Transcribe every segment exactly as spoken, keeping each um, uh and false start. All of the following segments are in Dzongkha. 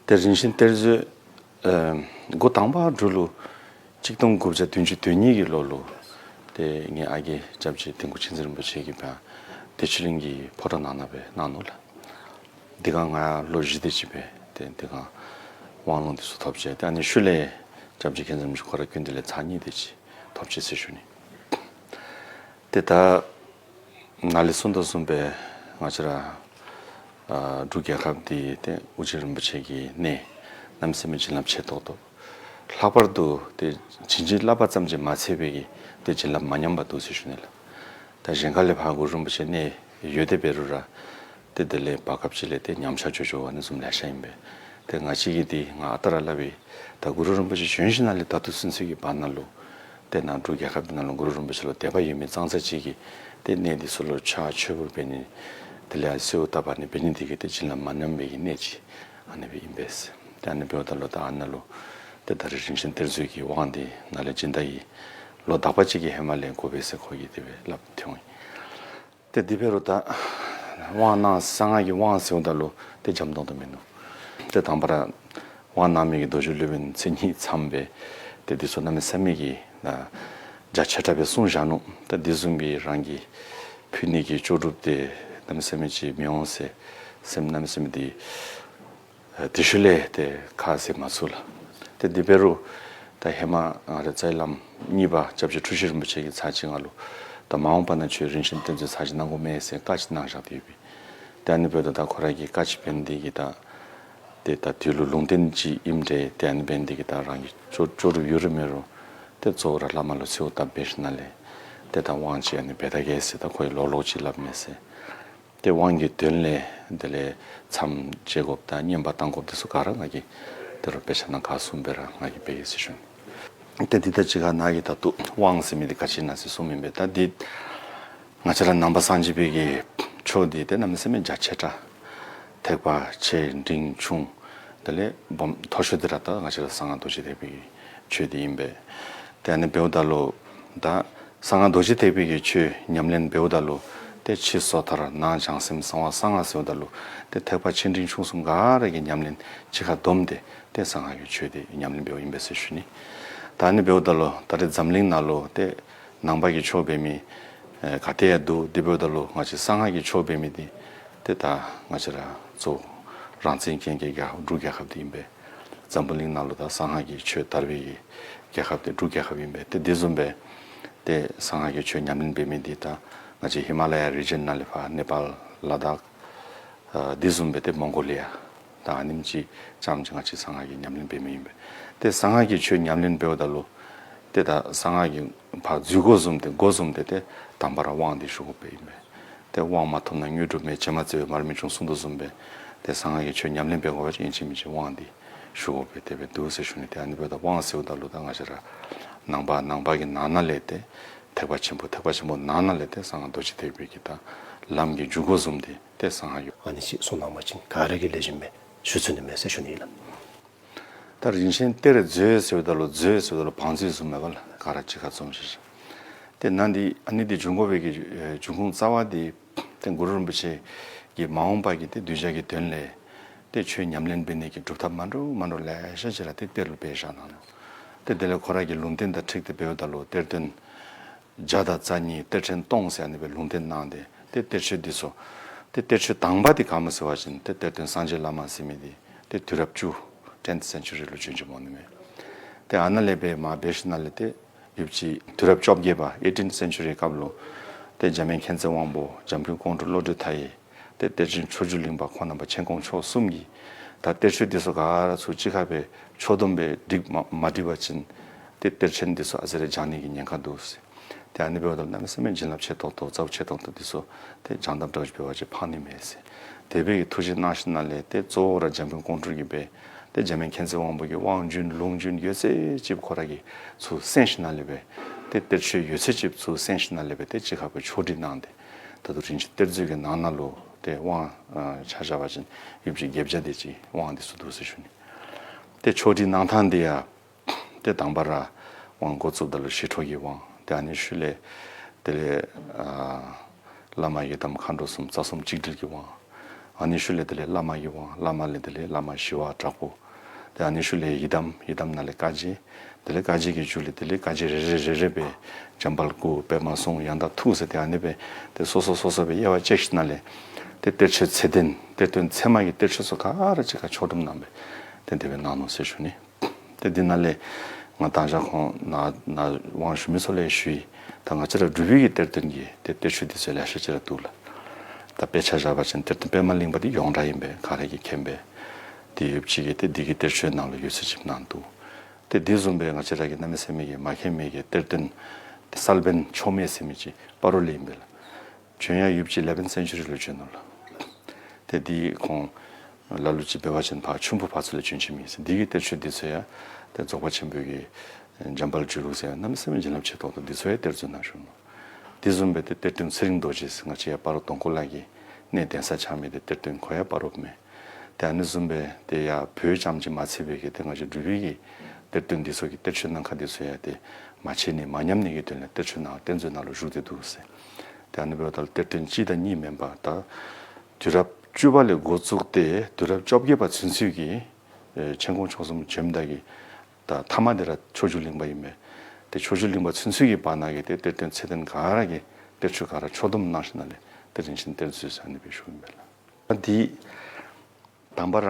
ཏེ་རིན་ཆེན་གཏེར་མཛོད་ཨེ་འགོ་དང་པ་འབྲུག་ལུ་གཅིག་སྟོང་དགུ་བརྒྱ་བདུན་ཅུ་དོན་གཉིས་ཀྱི་ལོ་ལུ་ཏེ་ངེའི་ཨ་རྒས་སྐྱབས་རྗེ་དིལ་མགོ་མཁྱེན་བརྩེ་རིན་པོ་ཆེ་གིས་ཕར་བདེ་ཆེན་གླིང་གི་ཕོ་བྲང་ནང་ན་སྦེ་གནང་ནུག་ལགས། དེ་སྒང་ང་ལོ་བཞི་དེ་ཅིག་སྦེ་ཏེ་དེ་སྒང་དབང་ལུང་དེ་ཚུ་ཐོབ་ཅི། ཏེ་ཨ་ནི་ཤུལ་ལས་སྐྱབས་རྗེ་མཁྱེན་བརྩེ་རིན་པོ་ཆེ་ཁོ་ར་སྐུ་མདུན་ལས་ཚར་གཉིས་དེ་ཅིག་ཐོབ་ཅི་ཟེར་ཞུ་ནི། ཏེ་ད་ནཱ་ལས་གསུངས་དོ་བཟུམ་སྦེ་ང་བཅས་ར་ཨ་འབྲུག་རྒྱལ་ཁབ་འདི་ཏེ་ཨོ་རྒྱན་རིན་པོ་ཆེ་གི་གནས་གནམ་མེད་ས་མེད་བྱིན་རླབས་ཆེ་ཏོག་ཏོ། ལྷག་པར་དུ་ཏེ་བྱིན་གྱིས་བརླབས་པ་ཙམ་ཅིག་མ་ཚད་པའི་གི་ཏེ་བྱིན་རླབས་མ་ཉམས་པ་འདུག་ཟེར་ཞུ་ནི་ལགས། ད་གཞན་ཁ་ལས་ཕར་གུ་རུ་རིན་པོ་ཆེ་གནས་ཡོད་དེ་འབད་རུང་ར་ཏེ་དེ་ལས་བར་སྐབས་ཅིག་ལས་ཏེ་ཉམས་ཆག་འགྱོ་འགྱོ་བ་ཨ་ནི་བཟུམ་ལེ་ཤ་ཨིན་པས། ཏེ་ང་བཅས་ཀྱིས་འདི་ང་ཨ་རྟག་ར་སླབ་པའི་ད་གུ་རུ་རིན་པོ་ཆེ་བྱོན་ཞིནམ་ལས་ད་ལྟོ་ཚུན་ཚོད་ཀྱི་བར་ན་ལུ་ཏེ་ནཱ་འབྲུག་རྒྱལ་ཁབ་འདི་ནང་ལུ་གུ་རུ་རིན་པོ་ཆེ་ལུ་དད་པ་ཡོད་མི་ཙང་ཙ་ཅིག་གིས་ཏེ་གནས་འདི་ཚུ་ལུ་ཕྱག་མཆོད་འབུལ་འབད་ནི་དེ་ལས་གསོལཝ་བཏབ་ཨ་ནི་འབད་ནི་འདི་གིས་ཏེ་བྱིན་རླབས་མ་ཉམས་པའི་གི་གནས་ཅིག་ཨ་ནི་སྦེ་ཨིན་པས། ཏེ་ཨ་ནི་འབདཝ་ད་ལུ་ད་ཨ་ནཱ་ལུ་ཏེ་ད་རིས་རིན་ཆེན་གཏེར་མཛོད་ཀྱི་དབང་འདི་ནཱ་ལས་སྦྱིན་བདག་གིས་ལོ་དག་པ་ཅིག་གི་ཧེ་མ་ལས་དགོ་པས་ཟེར་ཁོ་གིས་དེ་སྦེ་སླབ་སྟེ་འོང་ཡི། ཏེ་དེ་འབད་རུང་ད་དབང་གནང་གསང་སྔགས་ཀྱི་དབང་ཟེརཝ་ད་ལུ་ཏེ་འཇམ་ཏོང་ཏོ་མིན་ནུག། ཏེ་དང་པ་ར་དབང་གནང་མི་གི་རྡོ་རྗེ་སློབ་དཔོན་མཚན་ཉིད་ཚངམ་སྦེ་ཏེ་འདི་ཚུ་གནམ་མེད་ས་མེད་ཀྱི་ན་རྒྱ་ཆེ་དྲགས་སྦེ་གསུངས་བཞག་ནུག། ད་འདི་བཟུམ་གྱི་རང་གིས་ཕུལ་ནི་གི་ལྕོགས་གྲུབ་འདི་གནམ་མེད་ས་མེད་ཅིག་མི་འོང་ཟེར་སེམས་གནམ་མེད་ས་མེད་འདི་ཨ་དེ་ཤུལ་ལས་ཏེ་ཁ་བཟེད་མ་ཚུགས་ལགས། ཏེ་དེ་འབད་རུང་ད་ཧེ་མ་ང་རའི་རྩ་བའི་བླམ་གཉིས་པ་སྐྱབས་རྗེ་འཁྲུལ་ཞིག་རིན་པོ་ཆེ་གིས་ཚར་གཅིག་ང་ལུ་ད་མ་འོངས་པ་ན་ཁྱོད་རིན་ཆེན་གཏེར་མཛོད་ཚར་གཅིག་གནང་དགོ་མས་ཟེར་བཀའ་ཅིག་གནང་བཞག་སྟེ་ཡོད་པས། ཏེ་ཨ་ནི་འབདཝ་ད་ད་ཁོ་ར་གིས་བཀའ་ཅིག་འབད་ནི་འདི་གིས་ད་ཏེ་ད་དུས་ལུ་ལུང་བསྟན་ཅིག་ཨིནམ་འདྲས། ཏེ་ཨ་ནི་འབད་ནི་འདི་གིས་ད་རང་གི་ལྕོགས་ལྕོགས་གྲུབ་ཡོད་རུང་མེད་རུང་ཏེ་གཙོ་བོ་ར་བླ་མ་ལུ་གསོལཝ་བཏབ་འབད་ཞིནམ་ལས་ཏེ་ད་དབང་ཅིག་ཨ་ནི་འབད་ད་གེ་ཟེར་ད་ཁོ་གིས་ལོག་ལོག་ཅིག་སླབ་མས་ཟེར། ཏེ་དབང་གི་དོན་ལས་དེ་ལས་མཚམས་བཅད་དགོཔ་དང་བསྙེན་པ་བཏང་དགོཔ་འདི་ཚུ་ག་ར་ང་གིས་ད་རུང་དཔེ་ཆ་ནང་ག་གསུངས་སྦེ་ར་ང་གིས་འབད་ཡི་ཟེར་ཞུ་ནི། ཏེ་འདི་ད་ཅི་ཁ་ནཱ་གིས་ད་ལྟོ་དབང་ཟེར་མི་འདི་ག་ཅི་ཨིན་ན་ཟེར་གསུངས་མི་ཨིན་པས། ད་འདི་ང་བཅས་ར་ནང་པ་སངས་རྒྱས་པའི་གི་ཆོས་འདི་ཏེ་གནམ་མེད་ས་མེད་རྒྱ་ཆེ་དྲགས་ཐེག་པ་ཆེ་འབྲིང་ཆུང་དེ་ལས་སྦོམ་མཐོ་ཤོས་འདི་ར་ད་ང་བཅས་ར་གསང་སྔགས་རྡོ་རྗེ་ཐེག་པའི་གི་ཆོས་འདི་ཨིན་པས། ཏེ་ཨ་ནི་འབདཝ་ད་ལུ་ད་གསང་སྔགས་རྡོ་རྗེ་ཐེག་པའི་གི་ཆོས་ཉམས་ལེན་འབདཝ་ད་ལུ་ཏེ་ཕྱི་སོ་ཐར་ནང་བྱང་སེམས་གསང་བ་གསང་སྔགས་ཟེརཝ་ད་ལུ་ཏེ་ཐེག་པ་ཆེ་འབྲིང་ཆུང་གསུམ་ག་ར་གི་ཉམས་ལེན་གཅིག་ཁར་བསྡོམས་ཏེ་ཏེ་གསང་སྔགས་ཀྱི་ཆོས་འདི་ཉམས་ལེན་འབདཝ་ཨིན་པས་ཟེར་ཞུ་ནི། ད་ཨ་ནི་འབདཝ་ད་ལུ་ད་རེས་འཛམ་གླིང་ནང་ལུ་ཏེ་ནང་པ་གི་ཆོས་འབད་མི་ཨེ་ག་ཏེ་ཡང་འདུག། དེ་འབདཝ་ད་ལུ་ང་བཅས་གསང་སྔགས་ཀྱི་ཆོས་འབད་མི་འདི་ཏེ་ད་ང་བཅས་ར་གཙོ་བོ་རང་བཙན་ཅན་གྱི་རྒྱལ་ཁབ་འབྲུག་རྒྱལ་ཁབ་འདི་ཨིན་པས། འཛམ་བུ་གླིང་ནང་ལུ་ད་གསང་སྔགས་ཀྱི་ཆོས་དར་བའི་གི་རྒྱལ་ཁབ་འདི་འབྲུག་རྒྱལ་ཁབ་ཨིན་པས། ཏེ་དེ་བཟུམ་སྦེ་ཏེ་གསང་སྔགས་ཀྱི་ཆོས་ཉམས་ལེན་འབད་མི་འདི་ད་ང་བཅས་ཧི་མ་ལ་ཡ་རི་ཇན་ནང་ལས་ཕར་ནེ་པཱལ་ལ་དྭགས་ཨ་དེ་བཟུམ་སྦེ་ཏེ་མོང་གོ་ལི་ཡ་ད་ཨ་ནེམ་ཅིག་རྐྱངམ་ཅིག་ང་བཅས་གསང་སྔགས་ཀྱི་ཉམས་ལེན་འབད་མི་ཨིན་པས། ཏེ་གསང་སྔགས་ཀྱི་ཆོས་ཉམས་ལེན་འབདཝ་ད་ལུ་ཏེ་ད་གསང་སྔགས་ཀྱི་ཕར་འཛུལ་སྒོ་བཟུམ་ཏེ་སྒོ་བཟུམ་ཏེ་ཏེ་དང་པ་ར་དབང་འདི་ཞུ་དགོཔ་ཨིན་པས། ཏེ་དབང་མ་ཐོབ་ན་དངོས་གྲུབ་མེད། བྱེ་མ་བཙིར་བའི་མར་མི་འབྱུང་གསུངས་དོ་བཟུམ་སྦེ་ཏེ་གསང་སྔགས་ཀྱི་ཆོས་ཉམས་ལེན་འབད་དགོ་པ་ཅིན་ཨིན་ཅི་མིན་ཅི་དབང་འདི་ཞུ་དགོ་པས། དེ་སྦེ་འདུག་ཟེར་ཞུ་ནི། ཏེ་ཨ་ནི་འབདཝ་ད་དབང་ཟེརཝ་ད་ལུ་ད་ང་བཅས་ར་ནང་པ་ནང་པ་གི་ནང་ན་ལས་ཏེ་ཐེག་པ་ཆེན་པོ་ཐེག་པ་ཆེན་པོ་ནང་ན་ལས་ཏེ་གསང་སྔགས་རྡོ་རྗེ་ཐེག་པའི་གི་ད་ལམ་གྱི་འཇུག་སྒོ་བཟུམ་འདི་ཏེ་གསང་སྔགས་ཡོད། ཨ་ནི་ཅིག་གསུངས་གནང་བ་ཅིན་ག་ར་གིས་ལེགས་ཤོམ་སྦེ་ཞུ་ཚུགས་ནི་མས་ཟེར་ཞུ་ནི་ཨིན་ལགས། ད་རིན་ཆེན་གཏེར་མཛོད་ཟེརཝ་ད་ལུ་མཛོད་ཟེརཝ་ད་ལུ་བང་མཛོད་བཟུམ་མས་པ་ལགས། ག་ར་གཅིག་ཁར་འཛོམས་ཤིག་ཤིག། ཏེ་ནཱ་འདི་ཨ་ནི་འདི་འབྱུང་དགོ་པའི་གི་ཨེ་འབྱུང་ཁུངས་རྩ་བ་འདི་ཏེ་གུ་རུ་རིན་པོ་ཆེ་གིས་མ་འོངས་པ་གི་ཏེ་གདུལ་བྱ་གི་དོན་ལས་ཏེ་ཆོས་ཉམས་ལེན་འབད་ནི་གི་སྒྲུབ་ཐབས་མ་འདྲཝ་མ་འདྲཝ་ལེ་ཤ་ཅིག་ར་ཏེ་གཏེར་ལུ་སྦས་བཞག་གནང་ནུག། ཏེ་དེ་ལས་ཁོ་ར་གི་ལུང་བསྟན་དང་འཁྲིལ་ཏེ་འབདཝ་ད་ལུ་གཏེར་སྟོན་བརྒྱ་དང་རྩ་གཉིས་གཏེར་ཕྲན་སྟོང་ཟེར་ཨ་ནི་སྦེ་ལུང་བསྟན་གནང་སྟེ་ཏེ་གཏེར་ཆོས་འདི་ཚུ་ཏེ་གཏེར་ཆོས་དང་པ་འདི་ག་སྨོ་ཟེར་བ་ཅིན་ཏེ་གཏེར་སྟོན་སངས་རྒྱས་བླ་མ་ཟེར་མི་འདི་ཏེ་དུས་རབས་བཅུ་ཊེནཐ་སེན་ཅུ་རི་ལུ་བྱོན་ཅི་སྨོ་ནི་མས། ཏེ་ཨ་ནཱ་ལས་སྦེ་མར་འབད་ཞིནམ་ལས་ཏེ་ཡུདཔ་ཅིག་དུས་རབས་བཅོ་བརྒྱད་པ་ཨེ་ཊིནཐ་སེན་ཅུ་རི་སྐབས་ལུ་ཏེ་འཇམ་དབྱངས་མཁྱེན་བརྩེ་དབང་པོ་འཇམ་མགོན་ཀོང་སྤྲུལ་བློ་གྲོས་མཐའ་ཡས་ཏེ་གཏེར་ཆེན་མཆོག་གྱུར་གླིང་པ་ཁོང་རྣམ་པ་ཆེན་ཀོང་མཆོག་གསུམ་གྱིས་ད་གཏེར་ཆོས་འདི་ཚུ་ག་ར་ཚུ་གཅིག་ཁར་སྦེ་ཕྱོགས་བསྡོམས་སྦེ་སྒྲིག་མ་མ་སྒྲིག་པ་ཅིན་ཏེ་གཏེར་ཆེན་འདི་ཚུ་ཨ་ཙི་རེ་བྱང་ནི་གི་ཉེན་ཁ་འདུག་ཟེར། ཏེ་ཨ་ནི་འབདཝ་ད་གནམ་མེད་ས་མེད་བྱིན་རླབས་ཆེ་ཏོག་ཏོ་རྩ་བ་ཆེ་ཏོག་ཏོ་འདི་ཚུ་ཏེ་སྦྱང་དགོཔ་འདྲཝ་ཅིག་འབད་བ་ཅིན་ཕངས་ནི་མས་ཟེར། དེ་སྦེ་གི་ཐུགས་བཞེད་གནང་ཞིནམ་ལས་ཏེ་གཙོ་བོ་ར་འཇམ་མགོན་ཀོང་སྤྲུལ་གྱིས་སྦེ་ཏེ་འཇམ་དབྱངས་མཁྱེན་བརྩེ་དབང་པོ་གི་དབང་རྒྱུན་ལུང་རྒྱུན་ཡོད་ཚད་ཅིག་ཁོ་ར་གིས་ཚུར་གསན་ཞིནམ་ལས་སྦེ་ཏེ་གཏེར་ཆོས་ཡོད་ཚད་ཅིག་ཚུར་གསན་ཞིནམ་ལས་སྦེ་ཏེ་གཅིག་ཁར་སྦེ་ཕྱོགས་སྒྲིག་གནང་སྟེ་ད་ལྟོ་རིན་ཆེན་གཏེར་མཛོད་ཀྱི་ནང་ན་ལུ་ཏེ་དབང་ཨ་ཆ་བཞག་པ་ཅིན་ཡུདཔ་ཅིག་བརྒྱད་བརྒྱ་དེ་ཅིག་དབང་འདི་ཚུ་འདུག་ཟེར་ཞུ་ནི། ཏེ་ཕྱོགས་སྒྲིག་གནང་ཐངས་འདི་ཡང་ཏེ་དང་པ་ར་དབང་འགོ་བཙུགསཔ་ད་ལུ་ཞི་ཁྲོ་གི་དབང་། ཏེ་ཨ་ནི་ཤུལ་ལས་དེ་ལས་ཨ་བླ་མ་ཡི་དམ་མཁའ་འགྲོ་གསུམ་རྩ་གསུམ་གཅིག་སྒྲིལ་གྱི་དབང་ ཨ་ནི་ཤུལ་ལས་དེ་ལས་བླ་མ་གི་དབང་། བླ་མ་ལས་དེ་ལས་བླ་མ་ཞི་བ་དྲག་པོ། ཏེ་ཨ་ནི་ཤུལ་ལས་ཡི་དམ། ཡི་དམ་ནང་ལས་བཀའ་བརྒྱད། དེ་ལས་བཀའ་བརྒྱད་ཀྱི་མཇུག་ལས་དེ་ལས་བཀའ་བརྒྱད་རེ་རེ་རེ་རེ་སྦེ་འཇམ་དཔལ་སྐུ། པདྨ་གསུང་། ཡང་དག་ཐུགས་ཟེར་ཏེ་ཨ་ནི་སྦེ་ཏེ་སོ་སོ་སོ་སོ་སྦེ་དབྱེ་བ་ཕྱེ་ཞིནམ་ལས་ཏེ་གཏེར་ཆོས་ཚད་ལྡན། གཏེར་སྟོན་ཚད་མ་གི་གཏེར་ཆོས་ཚུ་ག་ར་གཅིག་ཁར་ཕྱོགས་བསྡོམས་གནང་སྦེ་ཏེ་དེ་སྦེ་གནང་ནུག་ཟེར་ཞུ་ནི། ཏེ་འདི་ནང་ལས་ང་ད་ཅི་ཁོང་ནཱ་ནཱ་དབང་ཞུ་མི་ཚུ་ལུ་ཞུ་ཡི། ད་ང་བཅས་ར་འབྲུག་པའི་གི་གཏེར་སྟོན་གྱི་ཏེ་གཏེར་ཆོས་འདི་ཚུ་ལེ་ཤ་ཅིག་ར་འདུག་ལགས། ད་དཔེ་ཆ་བཞག་པ་ཅིན་གཏེར་སྟོན་པདྨ་གླིང་པ་འདི་ཡོངས་གྲགས་ཨིན་པས། ག་ར་གིས་མཁྱེན་པས། ཏེ་ཡོདཔ་ཅིག་གིས་ཏེ་འདི་གི་གཏེར་ཆོས་ནང་ལུ་ཡོད་ཚད་ཅིག་ནང་འདུག། ཏེ་འདི་བཟུམ་སྦེ་ང་བཅས་ར་གིས་གནམ་མེད་ས་མེད་ཀྱི་མ་མཁྱེན་མི་གི་གཏེར་སྟོན་ཏེ་གསལ་པཎ་ཕྱོགས་མེད་ཟེར་མི་ཅིག་སྤ་རོ་ལས་ཨིན་པས་ལགས། བྱོན་ཡར་ཡོདཔ་ཅིག་ལེ་བཱན་སེན་ཅུ་རི་ལུ་བྱོན་ནུག་ལགས། ཏེ་འདི་ཁོང་ལ་ལུ་ཅིག་འབད་བ་ཅིན་ཕར་ཆུམ་བུ་ཕར་ཚུ་ལས་བྱོན་བྱོནམ་ཨིན་ཟེར། འདི་གི་གཏེར་ཆོས་འདི་ཚུ་ཡང་ཏེ་རྫོགས་པ་ཆེན་པོའི་གི་འཇམ་དཔལ་འཇུག་ལུགས་ཟེར་གནམ་མེད་ས་མེད་བྱིན་རླབས་ཆེ་ཏོག་ཏོ་འདི་ཚུ་ཡང་གཏེར་མཛོད་ནང་བཞུགས་ནུག། འདི་བཟུམ་སྦེ་ཏེ་གཏེར་སྟོན་ཚེ་རིང་རྡོ་རྗེ་ཟེར་ང་བཅས་ཡར་སྤ་རོ་དོང་ཁོ་ལ་གི་གནས་གདན་ས་ཆགས་མི་འདི་གཏེར་སྟོན་ཁོ་ཡང་སྤ་རོ་མས། ཏེ་ཨ་ནི་བཟུམ་སྦེ་ཏེ་ཡར་བོད་རྐྱངམ་ཅིག་མ་ཚད་པའི་གི་ཏེ་ང་བཅས་འབྲུག་པའི་གི་གཏེར་སྟོན་འདི་ཚུ་གི་གཏེར་ཆོས་ནང་ཁ་འདི་ཚུ་ཡང་ཏེ་མ་ཕྱེ་ནི་མ་ཉམས་ནི་གི་དོན་ལས་གཏེར་ཆོས་ནང་གཏེར་མཛོད་ནང་ལུ་བཞུགས་ཏེ་འདུག་ཟེར། ཏེ་ཨ་ནི་འབདཝ་ད་ལུ་གཏེར་སྟོན་གཅིག་དང་གཉིས་མེན་པར་ད་དུས་རབས་བཅུ་པ་ལས་འགོ་བཙུགས་ཏེ་དུས་རབས་བཅོ་བརྒྱད་པ་ཚུན་ཚོད་ཀྱི་ཨེ་མཁྱེན་ཀོང་ཆོས་གསུམ་བྱོནམ་ད་གི་ད་ཐ་མ་འདི་ར་མཆོག་གྱུར་གླིང་པ་ཨིན་པས། ཏེ་མཆོག་གྱུར་གླིང་པ་ཚུན་ཚོད་ཀྱི་བར་ན་གི་ཏེ་གཏེར་སྟོན་ཚད་ལྡན་ག་ར་གི་གཏེར་ཆོས་ག་ར་ཕྱོགས་བསྡོམས་གནང་ཞིནམ་ལས་ཏེ་རིན་ཆེན་གཏེར་མཛོད་ཟེར་ཨ་ནི་སྦེ་ཞུཝ་ཨིན་པས་ལགས། འདི་དང་པ་ར་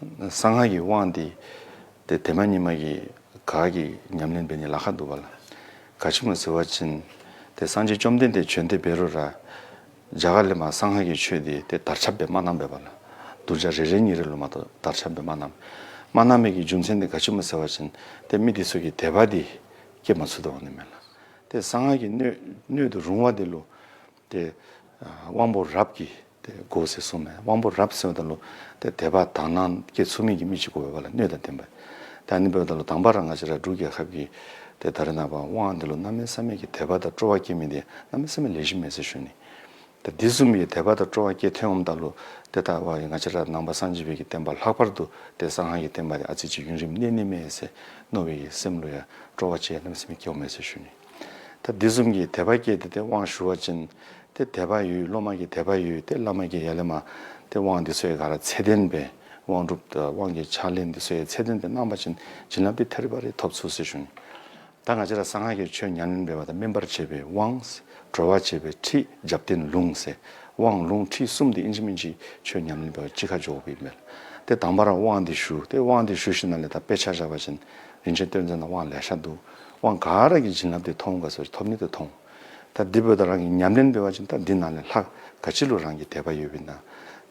གསང་སྔགས་ཀྱི་དབང་འདི་ཏེ་ཧེ་མ་ཉི་མ་གི་ག་གིས་ཉམས་ལེན་འབད་ནི་ལཱ་ཁག་འདུག་པ་ལགས། ག་ཅི་སྨོ་ཟེར་བ་ཅིན་ཏེ་སངས་རྒྱས་བཅོམ་ལྡན་འདས་བྱོན་ཏེ་འབད་རུང་ར་རྒྱ་གར་ལས་མར་གསང་སྔགས་ཀྱི་ཆོས་འདི་ཏེ་དར་ཁྱབ་འབད་མ་གནང་པས་པ་ལགས། གདུལ་བྱ་རེ་རེ་གཉིས་རེ་ལུ་མ་གཏོགས་དར་ཁྱབ་འབད་མ་གནང་། མ་གནང་མི་གི་རྒྱུ་མཚན་འདི་ག་ཅི་སྨོ་ཟེར་བ་ཅིན་ཏེ་མི་འདི་ཚུ་གིས་དད་པ་འདི་སྐྱེ་མ་ཚུགས་དོ་འོང་ནི་མས་ལགས། ཏེ་གསང་སྔགས་ཀྱི་སྣོད་སྣོད་དུ་རུང་བ་འདི་ལུ་ཏེ་ཨ་དབང་པོ་རབ་ཀྱིས་ཏེ་དགོ་ཟེར་གསུངམ་མས། དབང་པོ་རབ་ཟེརཝ་ད་ལུ་ཏེ་དད་པ་དག་སྣང་སྐྱེ་ཚུགས་མི་གི་མི་ཅིག་དགོ་པས་པ་ལགས། སྣོད་དང་ལྡན་པ། ད་ཨ་ནི་འབདཝ་ད་ལུ་དང་པ་ར་ང་བཅས་ར་འབྲུག་རྒྱལ་ཁབ་ཀྱི་ཏེ་ད་རེས་ནངས་པ་དབང་འདི་ལུ་གནམ་མེད་ས་མེད་ཀྱི་དད་པ་དང་སྤྲོ་བ་སྐྱེ་མི་འདི་གནམ་མེད་ས་མེད་ལེགས་ཤོམ་མས་ཟེར་ཞུ་ནི། ད་འདི་བཟུམ་གྱི་དད་པ་དང་སྤྲོ་བ་སྐྱེ་ཐོན་འོངམ་ད་ལུ་ཏེ་ད་ང་བཅས་ར་ནང་པ་སངས་རྒྱས་པའི་གི་བསྟན་པ་ལྷག་པར་དུ་ཏེ་གསང་སྔགས་ཀྱི་བསྟན་པ་འདི་ཨ་ཙི་ཅིག་ཡུན་རིང་གནས་ནི་མས་ཟེར་མནོ་བའི་གི་སེམས་ལུ་ཡང་སྤྲོ་བ་ཅིག་གནམ་མེད་ས་མེད་སྐྱེཝ་མས་ཟེར་ཞུ་ནི། ད་འདི་བཟུམ་གྱི་དད་པ་སྐྱེས་ཏེ་ཏེ་དབང་ཞུ་བ་ཅིན་ཏེ་དད་པ་ཡོད། སློབ་མ་གིས་དད་པ་ཡོད། ཏེ་བླ་མ་གིས་ཡར་ལས་མར་ཏེ་དབང་འདི་ཚུ་ཡང་ག་ར་ཚད་ལྡན་སྦེ་དབང་སྒྲུབ་དང་དབང་གི་ཕྱག་ལེན་འདི་ཚུ་ཡང་ཚད་ལྡན་སྦེ་གནང་བ་ཅིན་བྱིན་རླབས་འདི་ཐད་རི་བ་རི་ཐོབ་ཚུགས་ཟེར་ཞུ་ནི། ད་ང་བཅས་ར་གསང་སྔགས་ཀྱི་ཆོས་ཉམས་ལེན་འབད་བ་དང་སྨིན་པར་བྱེད་པའི་དབང་། གྲོལ་བར་བྱེད་པའི་ཁྲིད། རྒྱབ་རྟེན་ལུང་ཟེར་དབང་ལུང་ཁྲིད་གསུམ་འདི་ཨིན་ཅི་མིན་ཅི་ཆོས་ཉམས་ལེན་འབད་བ་གཅིག་ཁར་འཇོག་དགོཔ་ཨིན་པས། ཏེ་དང་པ་ར་དབང་འདི་ཞུ། ཏེ་དབང་འདི་ཞུ་ཞིནམ་ལས་ད་དཔེ་ཆ་བཞག་པ་ཅིན་རིན་ཆེན་གཏེར་མཛོད་ནང་དབང་ལེ་ཤ་འདུག། དབང་ག་ར་གི་བྱིན་རླབས་འདི་མཐོང་དགོ་ཟེར་ཐོབ་ནི་འདི་མཐོང་། ད་འདི་འབདཝ་ད་རང་གིས་ཉམས་ལེན་འབད་བ་ཅིན་ད་འདི་ནང་ལས་ལྷ་ག་ཅི་ལུ་རང་གིས་དད་པ་ཡོདཔ་ཨིན་ན།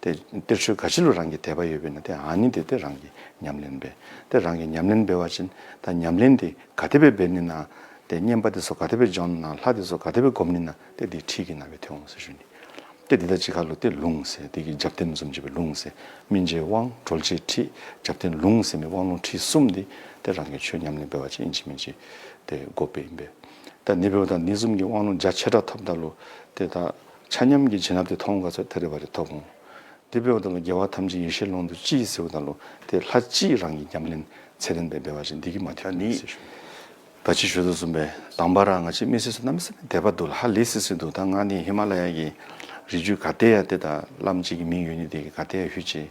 ཏེ་གཏེར་ཆོས་ག་ཅི་ལུ་རང་གིས་དད་པ་ཡོདཔ་ཨིན་ན། ཏེ་ཨ་ནི་འདི་ཏེ་རང་གིས་ཉམས་ལེན་འབད། ཏེ་རང་གིས་ཉམས་ལེན་འབད་བ་ཅིན་ད་ཉམས་ལེན་འདི་ག་དེ་སྦེ་འབད་ནི་ན། ཏེ་བསྙེན་པ་འདི་ཚུ་ག་དེ་སྦེ་འཇོམས་ནི་ན། ལྷ་འདི་ཚུ་ག་དེ་སྦེ་སྒོམ་ནི་ན། ཏེ་འདི་ཁྲིད་ཀྱི་ནང་སྦེ་ཐོན་འོང་ཟེར་ཞུ་ནི། ཏེ་འདི་དང་གཅིག་ཁར་ལུ་ཏེ་ལུང་ཟེར་འདི་གི་རྒྱབ་རྟེན་བཟུམ་ཅིག་སྦེ་ལུང་ཟེར་སྨིན་བྱེད་དབང་གྲོལ་བྱེད་ཁྲིད་རྒྱབ་རྟེན་ལུང་ཟེར་མི་དབང་ལུང་ཁྲིད་གསུམ་འདི་ཏེ་རང་གིས་ཆོས་ཉམས་ལེན་འབད་བ་ཅིན་ཨིན་ཅི་མིན་ཅི་ཏེ་དགོཔ་ཨིན་པས། ད་ནི་འབདཝ་ད་ནི་བཟུམ་གྱི་དབང་ལུང་རྒྱ་ཆེ་དྲགས་ཐོབ་ད་ལུ་ཏེ་ད་ཆ་མཉམ་གྱི་བྱིན་རླབས་འདི་མཐོང་དགོ་ཟེར་ཐད་རི་བ་རི་ཐོབ་འོང་། དེ་འབདཝ་ད་ལུ་རྒྱལ་བ་ཐམས་ཅད་ཡེ་ཤེས་ཀློང་དུ་གཅིག་ཟེརཝ་ད་ལུ་ཏེ་ལྷ་གཅིག་རང་གིས་ཉམས་ལེན་ཚད་ལྡན་སྦེ་འབད་བ་ཅིན་འདི་གིས་མ་འཐུས་ནི་ཟེར་ཞུ། ད་ཅི་ཞུ་དོ་བཟུམ་སྦེ་དང་པ་ར་ང་བཅས་མི་སེར་ཚུ་གནམ་མེད་ས་མེད་དད་པ་འདུག་ལགས། ཧ་ལས་སི་སི་འདུག། ད་ང་ནི་ཧི་མ་ལ་ཡ་གི་རི་རྒྱུད་ག་ཏེ་ཡང་ཏེ་ད་བླམ་ཅིག་གི་མིང་ཡོད་ནི་དེ་གིས་ག་ཏེ་ཡང་ལྷོད་ཅི།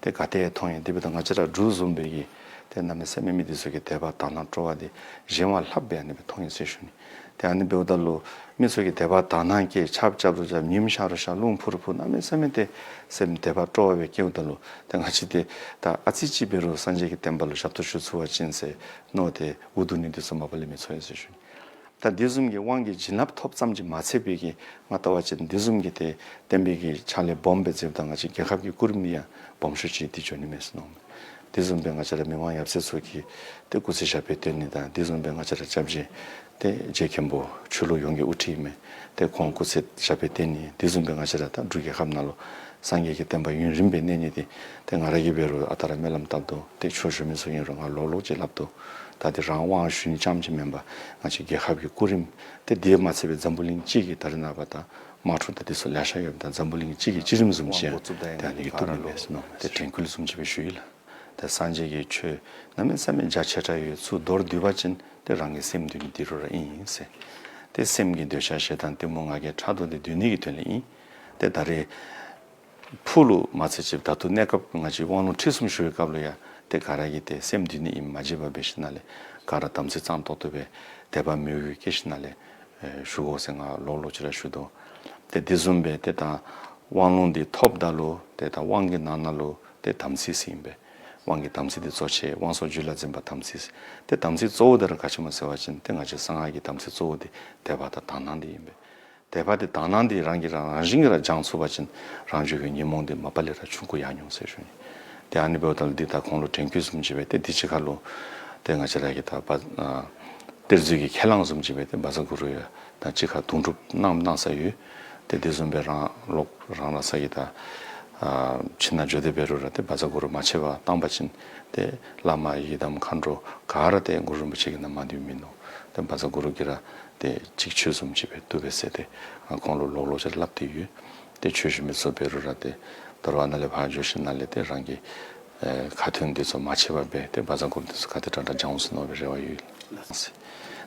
ཏེ་ག་ཏེ་ཡང་མཐོང་ཡི། དེ་འབདཝ་ད་ང་བཅས་ར་འབྲུག་བཟུམ་སྦེ་གི་ཏེ་གནམ་མེད་ས་མེད་མི་འདི་ཚུ་གི་དད་པ་དག་སྣང་སྤྲོ་བ་འདི་གཞན་བ་ལྷགཔ་སྦེ་ཨ་ནི་སྦེ་མཐོང་ཡི་ཟེར་ཞུ་ནི། ཏེ་ཨ་ནི་འབདཝ་ད་ལུ་མི་ཚུ་གི་དད་པ་དག་སྣང་སྐྱེ། ཆརཔ་རྐྱབ་རུང་རྐྱབ། ཉིམ་ཤར་རུང་ཤར། རླུང་འཕུ་རུང་འཕུ། གནམ་མེད་ས་མེད་ཏེ་སེམས་དད་པ་སྤྲོ་བ་སྦེ་སྐྱེཝ་ད་ལུ་ཏེ་ང་བཅས་ཏེ་ད་ཨ་ཙི་ཅིག་འབད་རུང་སངས་རྒྱས་ཀྱི་བསྟན་པ་ལུ་ཞབས་ཏོག་ཞུ་ཚུགས་པ་ཅིན་ཟེར་མནོ་སྟེ་འུ་སྡུག་ནི་འདི་ཚུ་མ་པ་ལས་མི་ཚོར་ཡི་ཟེར་ཞུ་ནི། ད་འདི་བཟུམ་གྱི་དབང་གི་བྱིན་རླབས་ཐོབ་ཙམ་ཅིག་མ་ཚད་པའི་གི་ང་བལྟ་བ་ཅིན་འདི་བཟུམ་གྱི་ཏེ་བསྟན་པའི་གི་ཕྱག་ལཱ་སྦོམ་སྦེ་མཛདཔ་ད་ང་བཅས་རྒྱལ་ཁབ་ཀྱི་སྐུ་རིམ་འདི་ཡང་སྦོམ་ཤོས་ཅིག་འདི་འགྱོ་ནི་མས་ཟེར་མནོཝ་མས། འདི་བཟུམ་སྦེ་ང་བཅས་ར་མི་དབང་ཡབ་སྲས་ཚུ་གིས་ཏེ་སྐུ་ཚེ་ཞབས་པད་བརྟན་ནི་དང་འདི་བཟུམ་སྦེ་ང་བཅས་ར་སྐྱབས་རྗེ་ཏེ་རྗེ་མཁན་པོ་ཆོས་ལུགས་ཡོངས་ཀྱི་དབུ་ཁྲིད་ཨིན་མས། ཏེ་ཁོང་སྐུ་ཚེ་ཞབས་པད་བརྟན་ནི། འདི་བཟུམ་སྦེ་ང་བཅས་ར་ད་འབྲུག་རྒྱལ་ཁབ་ནང་ལུ་སངས་རྒྱས་ཀྱི་བསྟན་པ་ཡུན་རིངམོ་སྦེ་གནས་ནི་འདི་ཏེ་ང་ར་གིས་འབད་རུང་ཨ་རྟག་ར་སྨོན་ལམ་བཏབ་དོ། ཏེ་ཆོས་ཞུ་མི་ཚུ་ཨིན་རུང་ང་ལོག་ལོག་ཅིག་སླབ་དོ། ད་འདི་རང་དབང་ཞུ་ནི་རྐྱངམ་ཅིག་མེན་པར་ང་བཅས་རྒྱལ་ཁབ་ཀྱི་སྐུ་རིམ་ཏེ་འདི་མ་ཚད་པའི་འཛམ་བུ་གླིང་སྤྱི་གི་ད་རེས་ནངས་པ་ད་དམག་འཁྲུག་དང་འདི་ཚུ་ལེ་ཤ་ཡོདཔ་ད་འཛམ་བུ་གླིང་སྤྱི་གི་སྤྱི་རིམ་བཟུམ་ཅིག་ཡང་ཏེ་ཨ་ནི་གིས་བཏུབ་ནི་མས་ཟེར་མནོཝ་མས། ཏེ་དྲན་སྐུལ་བཟུམ་ཅིག་སྦེ་ཞུ་ཡི་ལགས། ཏེ་སངས་རྒྱས་ཀྱི་ཆོས་གནམ་མེད་ས་མེད་རྒྱ་ཆེ་དྲགས་ཡོད། ཚུར་མདོར་བསྡུ་བ་ཅིན་ཏེ་རང་གི་སེམས་འདུལ་ནི་འདི་རུ་ར་ཨིན་ཟེར། ཏེ་སེམས་ཀྱི་འདོད་ཆགས་ཞེ་སྡང་གཏི་མུག་ང་རྒྱལ་ཕྲག་དོག་འདི་འདུལ་ནི་གི་དོན་ལས་ཨིན། ཏེ་ད་རེས་ ཕུགས་ལུ་མ་ཚད་ཅིག་ད་ལྟོ་གནས་སྐབས་ང་བཅས་དབང་ལུང་ཁྲིད་གསུམ་ཞུ་བའི་སྐབས་ལུ་ཡང་ཏེ་ག་ར་གིས་ཏེ་སེམས་འདུལ་ནི་ཨིནམ་མ་བརྗེད་པར་འབད་ཞིནམ་ལས་ག་ར་དམ་ཚིག་གཙང་ཏོག་ཏོ་སྦེ་དད་པ་མོས་གུས་བསྐྱེད་ཞིནམ་ལས་ཨེ་ཞུ་དགོ་ཟེར་ང་ལོག་ལོག་ཅིག་ར་ཞུ་དོ། ཏེ་དེ་བཟུམ་སྦེ་ཏེ་ད་དབང་ལུང་འདི་ཐོབ་ད་ལུ་ཏེ་ད་དབང་གི་ནང་ན་ལུ་ཏེ་དམ་ཚིག་ཟེར་ཨིན་པས། དབང་གི་དམ་ཚིག་འདི་གཙོ་ཆེ། དབང་སོགས་རྒྱུད་ལ་འཛིན་པ་དམ་ཚིག་ཟེར། ཏེ་དམ་ཚིག་གཙོ་བོ་འདི་ར་ག་ཅི་སྨོ་ཟེར་བ་ཅིན་ཏེ་ང་བཅས་གསང་སྔགས་ཀྱི་དམ་ཚིག་གཙོ་བོ་འདི་དད་པ་དང་དག་སྣང་འདི་ཨིན་པས། དད་པ་འདི་དག་སྣང་འདི་རང་གིས་རང་རང་བཞིན་གྱིས་ར་སྦྱང་ཚུགས་པ་ཅིན་རང་རྒྱུད་ཀྱི་ཉོན་མོངས་འདི་མ་པ་ལས་ར་ཆུང་ཀུ་ཡར་འགྱོ་འོང་ཟེར་ཞུ་ནི། ཏེ་ཨ་ནི་འབདཝ་ད་ལུ་འདི་ད་ཁོང་ལུ་དྲན་སྐུལ་བཟུམ་ཅིག་སྦེ་ཏེ་འདི་ཕྱི་ཁ་ལུ་ཏེ་ང་བཅས་ར་གི་ད་བ་ཨ་གཏེར་མཛོད་ཀྱི་ཁས་བླངས་བཟུམ་ཅིག་སྦེ་ཏེ་བཛྲ་གུ་རུ་ཡང་ད་ཕྱི་ཁར་དུང་སྒྲུབ་གནང་གནང་ས་ཡོད། ཏེ་དེ་བཟུམ་སྦེ་རང་ལོག་རང་ར་ས་གི་ད་ཨ་ཕྱི་ནང་འགྱོ་སྟེ་འབད་རུང་ར་ཏེ་བཛྲ་གུ་རུ་མ་ཆད་པར་བཏང་པ་ཅིན་ཏེ་བླ་མ་ཡི་དམ་མཁའ་འགྲོ་ག་ར་ཏེ་གུ་རུ་རིན་པོ་ཆེ་གི་ནང་མ་འདུས་མིན་ནུག། ཏེ་བཛྲ་གུ་རུ་གིས་ར་ཏེ་གཅིག་ཆོད་བཟུམ་ཅིག་སྦེ་བཏུབ་པས་ཟེར་ཏེ་ཨ་ཁོང་ལུ་ལོག་ལོག་ཅིག་སླབ་སྟེ་ཡོད། ཏེ་ཆོས་ཞུ་མི་ཚུ་འབད་རུང་ར་ཏེ་དོ་རུང་ཨ་ནཱ་ལས་ཕར་འགྱོ་ཞིནམ་ལས་ཏེ་རང་གི་ཨེ་ཁ་ཏོན་འདི་ཚུ་མ་ཆད་པར་སྦེ་ཏེ་བཛྲ་གུ་རུ་འདི་ཚུ་ག་དེ་དྲག་དྲག་སྦྱང་འོང་ཟེར་མནོ་བའི་རེ་བ་ཡོད།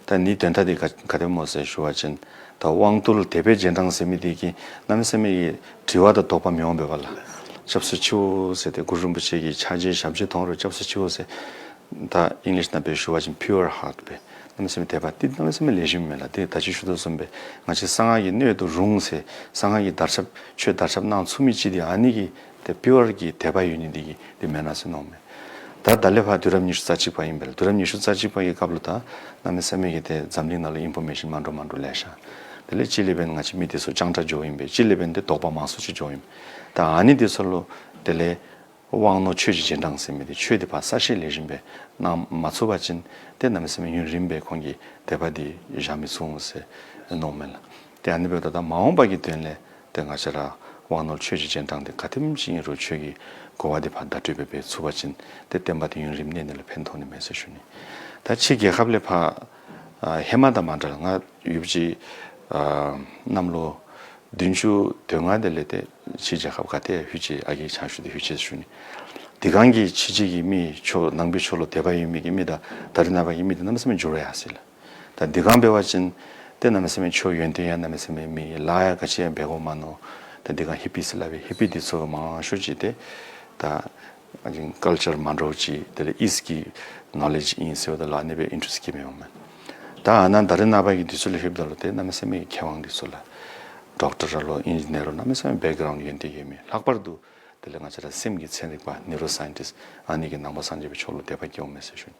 ད་ནི་དོན་དག་འདི་ག་ག་དེ་སྨོ་ཟེར་ཞུ་བ་ཅིན་ད་དབང་རྟུལ་དད་པའི་རྗེས་འབྲང་ཟེར་མི་འདི་གིས་གནམ་མེད་ས་མེད་ཀྱི་དྲི་བ་དང་དོགས་པ་མི་འོང་པས་ལགས། སྐྱབས་སུ་མཆིའོ་ཟེར་ཏེ་གུ་རུ་རིན་པོ་ཆེ་གི་ཕྱག་རྗེས་ཞབས་རྗེས་མཐོང་རུང་སྐྱབས་སུ་མཆིའོ་ཟེར། ད་ཨིང་ལིཤ་ནང་སྦེ་ཞུ་བ་ཅིན་པིའུར་ཧཱརཊ་སྦེ་གནམ་མེད་ས་མེད་དད་པ་འདི་གནམ་མེད་ས་མེད་ལེགས་ཤོམ་མས་ལགས། ཏེ་ད་ཅི་ཞུ་དོ་བཟུམ་སྦེ་ང་བཅས་གསང་སྔགས་ཀྱི་སྣོད་དུ་རུང་ཟེར་གསང་སྔགས་ཀྱི་དར་ཁྱབ་ཆོས་དར་ཁྱབ་གནང་ཚུགས་མི་ཅིག་འདི་ཨ་ནི་གི་ཏེ་པིའུར་གྱི་དད་པ་ཡོད་ནི་འདི་གིས་འདི་མེན་ན་ཟེར་མནོཝ་མས། ད་ད་ལས་ཕར་དུས་རབས་ཉི་ཤུ་རྩ་གཅིག་པ་ཨིན་པས་ལགས། དུས་རབས་ཉི་ཤུ་རྩ་གཅིག་པ་གི་སྐབས་ལུ་ད་གནམ་མེད་ས་མེད་ཀྱི་ཏེ་འཛམ་གླིང་ནང་ལུ་ཨིན་ཕོར་མེ་ཤཱན་མ་འདྲཝ་མ་འདྲཝ་ལེ་ཤ། དེ་ལས་གཅིག་ལས་འབདན་ང་བཅས་མི་འདི་ཚུ་སྤྱང་དྲགས་འགྱོཝ་ཨིན་པས། གཅིག་ལས་འབདན་ཏེ་དོགས་པ་མང་སུ་ཅིག་འགྱོཝ་ཨིན་པས། ད་ཨ་ནི་འདི་ཚུ་ལུ་དེ་ལས་དབང་རྣོན་ཆོས་ཀྱི་རྗེས་འབྲང་ཟེར་མི་འདི་ཆོས་འདི་ཕར་གསལ་བཤད་ལེགས་ཤོམ་སྦེ་གནང་མ་ཚུགས་པ་ཅིན་ཏེ་གནམ་མེད་ས་མེད་ཡུན་རིངམོ་སྦེ་ཁོང་གི་དད་པ་འདི་བཞག་མི་ཚུགས་འོང་ཟེར་མནོཝ་མས་ལགས། ཏེ་ཨ་ནི་འབདཝ་ད་ད་མ་འོངས་པ་གི་དོན་ལས་ཏེ་ང་བཅས་ར་དབང་རྣོན་ཆོས་ཀྱི་རྗེས་འབྲང་འདི་ག་དེམ་ཅིག་ཨིན་རུང་ཆོས་ཀྱི་གོ་བ་འདི་ཕར་བརྡ་སྤྲོད་འབད་འབད་ཚུགས་པ་ཅིན་ཏེ་བསྟན་པ་འདི་ཡུན་རིངམོ་གནས་ནི་ལུ་ཕན་ཐོགས་ནི་མས་ཟེར་ཞུ་ནི། ད་ཕྱི་རྒྱལ་ཁབ་ལས་ཕར་ཨ་ཧེ་མ་དང་མ་འདྲཝ་ང་ཡུདཔ་ཅིག་ཨ་གནམ་ལོ་བདུན་ཅུ་དོན་ལྔ་དེ་ལས་ཏེ་ཕྱི་རྒྱལ་ཁབ་ག་ཏེ་ལྷོད་ཅི་ཨ་རྒས་ཕྱག་ཞུ་སྟེ་ལྷོད་ཅི་ཟེར་ཞུ་ནི། དེ་སྒང་གི་ཕྱི་རྒྱལ་གྱི་མི་ཆོས་ནང་པའི་ཆོས་ལུ་དད་པ་ཡོད་མི་གི་མི་དང་ད་རེས་ནངས་པ་གི་མི་འདི་གནམ་མེད་ས་མེད་འགྱུར་ཡར་སོ་ཡི་ལགས། ད་དེ་སྒང་འབད་བ་ཅིན་ཏེ་གནམ་མེད་ས་མེད་ཆོས་ཡོན་ཏན་ཡང་གནམ་མེད་ས་མེད་མེད། ལཱ་ཡང་ག་ཅི་ཡང་འབད་དགོ་མ་མནོ། ད་དེ་སྒང་ཧི་པི་ཟེར་སླབ་པའི་ཧི་པི་འདི་ཚུ་མང་ཤོས་ཅིག་ཏེ་ད་ཨ་ནི་ཀལ་ཅར་མ་འདྲཝ་ཅིག་དེ་ལས་ཨིསཊ་གི་ནོ་ལེཇ་ཨིན་ཟེརཝ་ད་ལུ་ཨ་ནི་སྦེ་ཨིན་ཊེ་རེསཊ་བསྐྱེད་མི་འོང་མས། ད་ཨ་ནཱ་ད་རེས་ནངས་པ་གི་དུས་ཚོད་ལུ་ལྷོདཔ་ད་ལུ་ཏེ་གནམ་མེད་ས་མེད་མཁས་དབང་འདི་ཚུ་ལགས། ཌོག་ཊར་ར་ལོ་ཨིན་ཇི་ནིར་ར་ལོ་གནམ་མེད་ས་མེད་བེཀ་གརའུནཌ་ཡོན་ཏན་ཡོད་མི། ལྷག་པར་དུ་དེ་ལས་ང་བཅས་ར་སེམས་ཀྱི་ཚན་རིག་པ་ནིའུ་རོ་སའིན་ཊིསཊ་ཨ་ནི་གིས་ནང་པ་སངས་རྒྱས་པའི་ཆོས་ལུ་དད་པ་སྐྱེ་འོང་མས་ཟེར་ཞུ་ནི།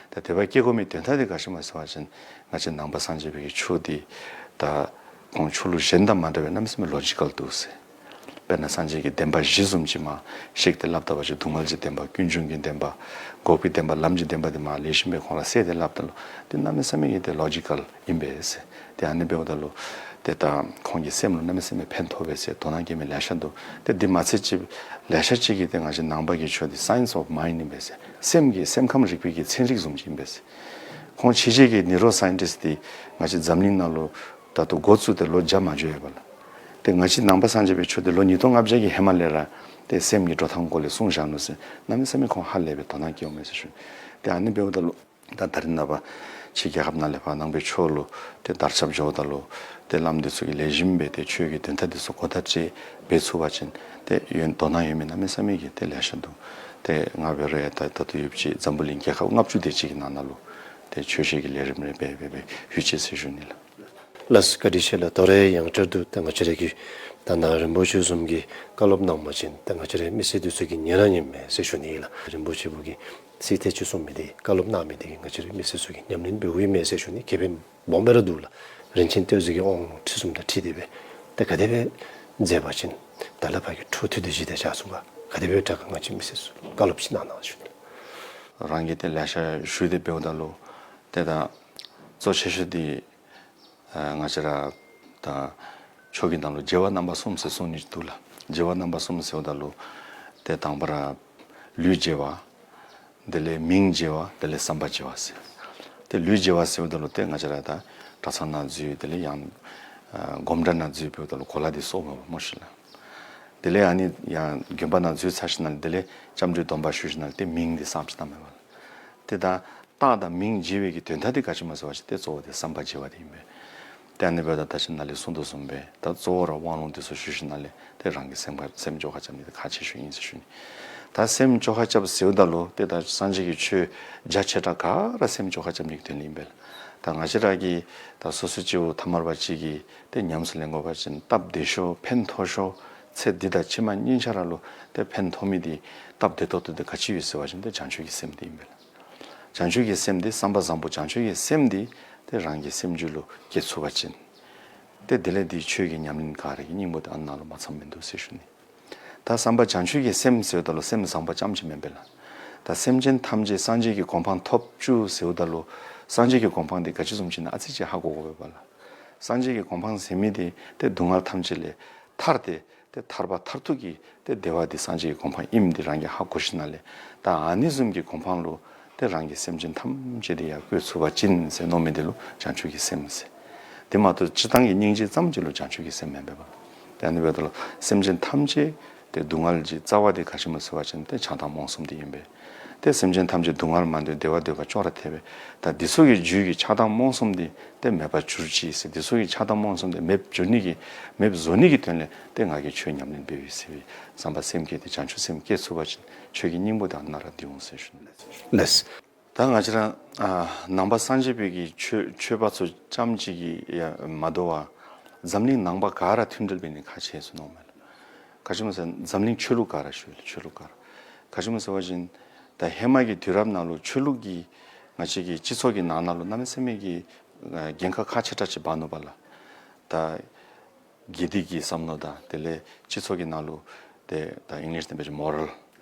ད་དད་པ་སྐྱེ་དགོ་མི་དོན་དག་འདི་ག་ཅི་སྨོ་ཟེར་བ་ཅིན་ང་བཅས་ནང་པ་སངས་རྒྱས་པའི་གི་ཆོས་འདི་ད་ཁོང་ཆོས་ལུགས་གཞན་དང་མ་འདྲ་བའི་གནམ་མེད་ས་མེད་ལོ་ཇི་ཀལ་འདུག་ཟེར། དཔེར་ན་སངས་རྒྱས་ཀྱི་བདེན་པ་བཞི་བཟུམ་ཅིག་མར་བཤད་དེ་སླབ་ད་པ་ཅིན་སྡུག་བསྔལ་གྱི་བདེན་པ། ཀུན་འབྱུང་གི་བདེན་པ། འགོག་པའི་བདེན་པ། ལམ་གྱི་བདེན་པ་འདི་མར་ལེགས་ཤོམ་སྦེ་ཁོང་ར་གསལ་ཏེ་སླབ་ད་ལུ་ཏེ་གནམ་མེད་ས་མེད་ཀྱི་ཏེ་ལོ་ཇི་ཀལ་ཨིན་པས་ཟེར། ཏེ་ཨ་ནི་འབདཝ་ད་ལུ་ཏེ་ད་ཁོང་གི་སེམས་ལུ་གནམ་མེད་ས་མེད་ཕན་ཐོགས་པས་ཟེར་དོ་སྣང་སྐྱེ་མི་ལེ་ཤ་འདུག། ཏེ་འདི་མ་ཚད་ཅིག་ལེ་ཤ་ཅིག་གིས་ཏེ་ང་བཅས་ནང་པ་གི་ཆོས་འདི་སའིནསི་ཨོཕ་མའིནཌ་ཨིན་པས་ཟེར། སེམས་ཀྱི་སེམས་ཁམས་རིག་པའི་གི་ཚན་རིག་བཟུམ་ཅིག་ཨིན་པས་ཟེར། ཁོང་ཕྱི་རྒྱལ་གྱི་ནིའུ་རོ་སའིན་ཊིསཊ་འདི་ང་བཅས་འཛམ་གླིང་ནང་ལུ་ད་ལྟོ་འགོ་བཙུགས་ཏེ་ལོ་བརྒྱ་མ་འགྱོ་ཡོད་པས་ལགས། ཏེ་ང་བཅས་ནང་པ་སངས་རྒྱས་པའི་ཆོས་འདི་ལོ་ཉིས་སྟོང་ལྔ་བརྒྱ་གི་ཧེ་མ་ལས་ར་ཏེ་སེམས་ཀྱི་འགྲོ་སྟངས་སྐོར་ལས་གསུངས་བཞག་ནུག་ཟེར་གནམ་མེད་ས་མེད་ཁོང་ཧ་ལས་པའི་དོ་སྣང་སྐྱེ་འོང་མས་ཟེར་ཞུ་ནི། ཏེ་ཨ་ནི་འབདཝ་ད་ལུ་ད་ད་རེས་ནངས་པ་ཕྱི་རྒྱལ་ཁབ་ནང་ལས་ཕར་ནང་པའི་ཆོས་ལུ་ཏེ་དར་ཁྱབ་འགྱོཝ་ད་ལུ་ཏེ་བླམ་འདི་ཚུ་གིས་ལེགས་ཤོམ་སྦེ་ཏེ་ཆོས་ཀྱི་དོན་དག་འདི་ཚུ་གོ་བརྡ་སྤྲོད་འབད་ཚུགས་པ་ཅིན་ཏེ་ཡོན་དོ་སྣང་ཡོད་མི་གནམ་མེད་ས་མེད་ཀྱི་ཏེ་ལེ་ཤ་འདུག། ཏེ་ང་འབད་རུང་ཡང་ད་ད་ལྟོ་ཡུདཔ་ཅིག་འཛམ་བུ་གླིང་རྒྱལ་ཁབ་ལྔ་བཅུ་དེ་ཅིག་གི་ནང་ན་ལུ་ཏེ་ཆོས་བཤད་ཀྱི་ལས་རིམ་རེ་འབད་འབད་འབད་ལྷོད་ཅི་ཟེར་ཞུ་ནི་ལགས། ལགས་སོ། བཀའ་དྲིན་ཆེ་ལགས། དོ་རུང་ཡང་བསྐྱར་དུ་ད་ང་བཅས་ར་གི་ད་ནཱ་རིན་པོ་ཆེ་བཟུམ་གྱིས་བཀའ་སློབ་གནང་པ་ཅིན་ད་ང་བཅས་རའི་མི་སེར་འདི་ཚུ་གིས་ཉན་ར་ཉནམ་མས་ཟེར་ཞུ་ནི་ཨིན་ལགས། རིན་པོ་ཆེ་བུ་གིས་ཚིག་ཐེངས་གཅིག་གསུངས་མི་འདི་བཀའ་སློབ་གནང་མི་འདི་གིས་ང་བཅས་རའི་མི་སེར་ཚུ་གིས་ཉམས་ལེན་འབདཝ་ཨིན་མས་ཟེར་ཞུ་ནི་ཁེ་ཕན་སྦོམ་སྦེ་ར་འདུག་ལགས། རིན་ཆེན་གཏེར་མཛོད་ཀྱི་དབང་ཁྲིད་གསུམ་དང་འཁྲིལ་ཏེ་སྦེ་ད་ག་དེ་སྦེ་མཛད་པ་ཅིན་ད་ལས་ཕར་གྱི་འཕྲོ་མཐུད་དེ་གཞི་བདག་ཅག་ཚུ་ག་ག་དེ་སྦེ་དྲག་ག་ང་བཅས་མི་སེར་ཚུ་བཀའ་སློབ་ཅིག་གནང་གནང་ཞུ་ནི། རང་གིས་ཏེ་ལེ་ཤ་ཞུ་སྟེ་འབདཝ་ད་ལུ་ཏེ་ད་གཙོ་ཆེ་ཤོས་འདི་ཨ་ང་བཅས་ར་ད་ཆོས་ཀྱི་ནང་ལུ་རྒྱལ་བ་རྣམ་པ་གསུམ་ཟེར་གསུང་ནི་འདུག་ལགས། རྒྱལ་བ་རྣམ་པ་གསུམ་ཟེརཝ་ད་ལུ་ཏེ་དང་པ་ར་ལུས་རྒྱལ་བ། དེ་ལས་མིང་རྒྱལ་བ། དེ་ལས་བསམ་པ་རྒྱལ་བ་ཟེར། ཏེ་ལུས་རྒྱལ་བ་ཟེརཝ་ད་ལུ་ཏེ་ང་བཅས་ར་ད་གྲྭ་ཚང་ནང་འཛུལ་དེ་ལས་ཡང་ཨ་སྒོམ་གྲྭ་ནང་འཛུལ་འབདཝ་ད་ལུ་གོ་ལ་འདི་གསོལཝ་མས་པ་སྨོ་ཤིག་ལགས། དེ་ལས་ཨ་ནི་ཡང་དགོན་པ་ནང་འཛུལ་ཚར་ཞིནམ་ལས་དེ་ལས་སྐྱབས་འགྲོའི་སྡོམ་པ་ཞུ་ཞིནམ་ལས་ཏེ་མིང་འདི་གསང་ཅི་གནངམ་མས་པ་ལགས། ཏེ་ད་རྟགས་དང་མིང་རྒྱལ་བའི་གི་དོན་དག་འདི་ག་ཅི་སྨོ་ཟེར་བ་ཅིན་ཏེ་གཙོ་བོ་འདི་བསམ་པ་རྒྱལ་བ་འདི་ཨིན་པས། ཏེ་ཨ་ནི་འབདཝ་ད་ད་ཅི་ནཱ་ལས་གསུངས་དོ་བཟུམ་སྦེ་ད་གཙོ་བོ་ར་དབང་ལུང་འདི་ཚུ་ཞུ་ཞིནམ་ལས་ཏེ་རང་གི་སེམས་ཁར་སེམས་བཅོ་ཁ་རྐྱབ་ནི་འདི་ཁག་ཆེ་ཤོས་ཨིན་ཟེར་ཞུ་ནི། ད་སེམས་བཅོ་ཁ་རྐྱབ་ཟེརཝ་ད་ལུ་ཏེ་ད་སངས་རྒྱས་ཀྱི་ཆོས་རྒྱ་ཆེ་དྲགས་ག་ར་སེམས་བཅོ་ཁ་རྐྱབ་ནི་གི་དོན་ལུ་ཨིན་པས་ལགས། ད་ང་བཅས་ར་གིས་ད་སོ་སོའི་སྐྱེ་བོ་ཐ་མལ་པ་ཅིག་གིས་ཏེ་ཉམས་སུ་ལེན་དགོ་པ་ཅིན་སྟབས་བདེ་ཤོས་ཕན་ཐོགས་ཤོས་ཚེ་འདི་དང་ཕྱི་མ་གཉིས་ཆ་ར་ལུ་ཏེ་ཕན་ཐོགས་མི་འདི་སྟབས་བདེ་ཏོག་ཏོ་འདི་ག་ཅི་ཡོད་ཟེར་བ་ཅིན་ཏེ་བྱང་ཆུབ་ཀྱི་སེམས་འདི་ཨིན་པས་ལགས། བྱང་ཆུབ་ཀྱི་སེམས་འདི་བསམ་པ་བཟང་པོ་བྱང་ཆུབ་ཀྱི་སེམས་འདི་ཏེ་རང་གི་སེམས་རྒྱུད་ལུ་སྐྱེ་ཚུགས་པ་ཅིན་ཏེ་དེ་ལས་འདི་ཆོས་ཀྱི་ཉམས་ལེན་ག་ར་གི་སྙིང་པོ་འདི་ཨ་ནཱ་ལུ་མ་ཚངམ་མིན་འདུག་ཟེར་ཞུ་ནི། ད་བསམ་པ་བྱང་ཆུབ་ཀྱི་སེམས་ཟེརཝ་ད་ལུ་སེམས་བཟང་པོ་རྐྱངམ་ཅིག་མེན་པས་ལགས། ད་སེམས་ཅན་ཐམས་ཅད་སངས་རྒྱས་ཀྱི་གོ་འཕང་ཐོབ་བཅུག་ཟེརཝ་ད་ལུ་སངས་རྒྱས་ཀྱི་གོ་འཕང་འདི་ག་ཅི་བཟུམ་ཅིག་ཨིན་ན་ཨ་ཙི་ཅིག་ཧ་གོ་དགོ་པས་ལགས། སངས་རྒྱས་ཀྱི་གོ་འཕང་ཟེར་མི་འདི་ཏེ་སྡུག་བསྔལ་ཐམས་ཅད་ལས་ཐར་ཏེ་ཏེ་ཐར་པ་མཐར་ཐུག་གི་ཏེ་བདེ་བ་འདི་སངས་རྒྱས་ཀྱི་གོ་འཕང་ཨིནམ་འདི་རང་གིས་ཧ་གོ་ཞིནམ་ལས་ད་ཨ་ནི་བཟུམ་གྱི་གོ་འཕང་ལུ་ཏེ་རང་གིས་སེམས་ཅན་ཐམས་ཅད་འདི་ཡར་བཀོད་ཚུགས་པ་ཅིན་ཟེར་མནོ་མི་འདི་ལུ་བྱང་ཆུབ་ཀྱི་སེམས་ཟེར། དེ་མ་གཏོགས་སྤྱིར་བཏང་གི་སྙིང་རྗེ་ཙམ་ཅིག་ལུ་བྱང་ཆུབ་ཀྱི་སེམས་མེན་པས་པ། ཏེ་ཨ་ནི་འབདཝ་ད་ལུ་སེམས་ཅན་ཐམས་ཅད་ཏེ་སྡུག་བསྔལ་གྱི་རྩ་བ་འདི་ག་ཅི་སྨོ་ཟེར་བ་ཅིན་ཏེ་ཆགས་སྡང་རྨོངས་གསུམ་འདི་ཨིན་པས། ཏེ་སེམས་ཅན་ཐམས་ཅད་སྡུག་བསྔལ་མ་འདོད་བདེ་བ་འདོད་པ་ཅོག་ར་འཐད་པས། ད་འདི་ཚུ་གི་རྒྱུད་ཀྱི་ཆགས་སྡང་རྨོངས་གསུམ་འདི་ཏེ་མེདཔ་གྱུར་ཅིག་ཟེར། འདི་ཚུ་གི་ཆགས་སྡང་རྨོངས་གསུམ་འདི་མེདཔ་འགྱོ་ནི་གི་མེདཔ་བཟོ་ནི་གི་དོན་ལས་ཏེ་ང་གིས་ཆོས་ཉམས་ལེན་འབད་ཡི་ཟེར་བའི་བསམ་པ་སེམས་བསྐྱེད་དེ་བྱང་ཆུབ་སེམས་བསྐྱེད་ཚུགས་པ་ཅིན་ཆོས་ཀྱི་སྙིང་པོ་དེ་ཨ་ནཱ་ར་འདི་འོང་ཟེར་ཞུ་ནི། ལགས། ད་ང་བཅས་ར་ཨ་ནང་པ་སངས་རྒྱས་པའི་གི་ཆོས་ཆོས་པ་ཚུ་རྐྱངམ་ཅིག་གིས་ཡང་མ་དོ་བར་འཛམ་གླིང་ནང་པ་ག་ར་མཐུན་སྒྲིལ་འབད་ནི་ཁག་ཆེ་ཟེར་མནོཝ་མས་ལགས། ག་ཅི་སྨོ་ཟེར་འཛམ་གླིང་ཆོས་ལུགས་ག་ར་ཞུ་ཡི་ལགས། ཆོས་ལུགས་ག་ར། ག་ཅི་སྨོ་ཟེར་བ་ཅིན་ད་ཧེ་མ་གི་དུས་རབས་ནང་ལུ་ཆོས་ལུགས་ཀྱིས་ང་བཅས་ཀྱི་སྤྱི་ཚོགས་ཀྱི་ནང་ན་ལུ་གནམ་མེད་ས་མེད་ཀྱི་ཨ་འགན་ཁག་ཁག་ཆེ་དྲགས་ཅིག་འབག་ནུག་པ་ལགས། ད་དགེ་སྡིག་གི་བསམ་མནོ་དང་དེ་ལས་སྤྱི་ཚོགས་ཀྱི་ནང་ལུ་ཏེ་ད་ཨིང་ལིཤ་ནང་འབད་བ་ཅིན་མོ་རལ་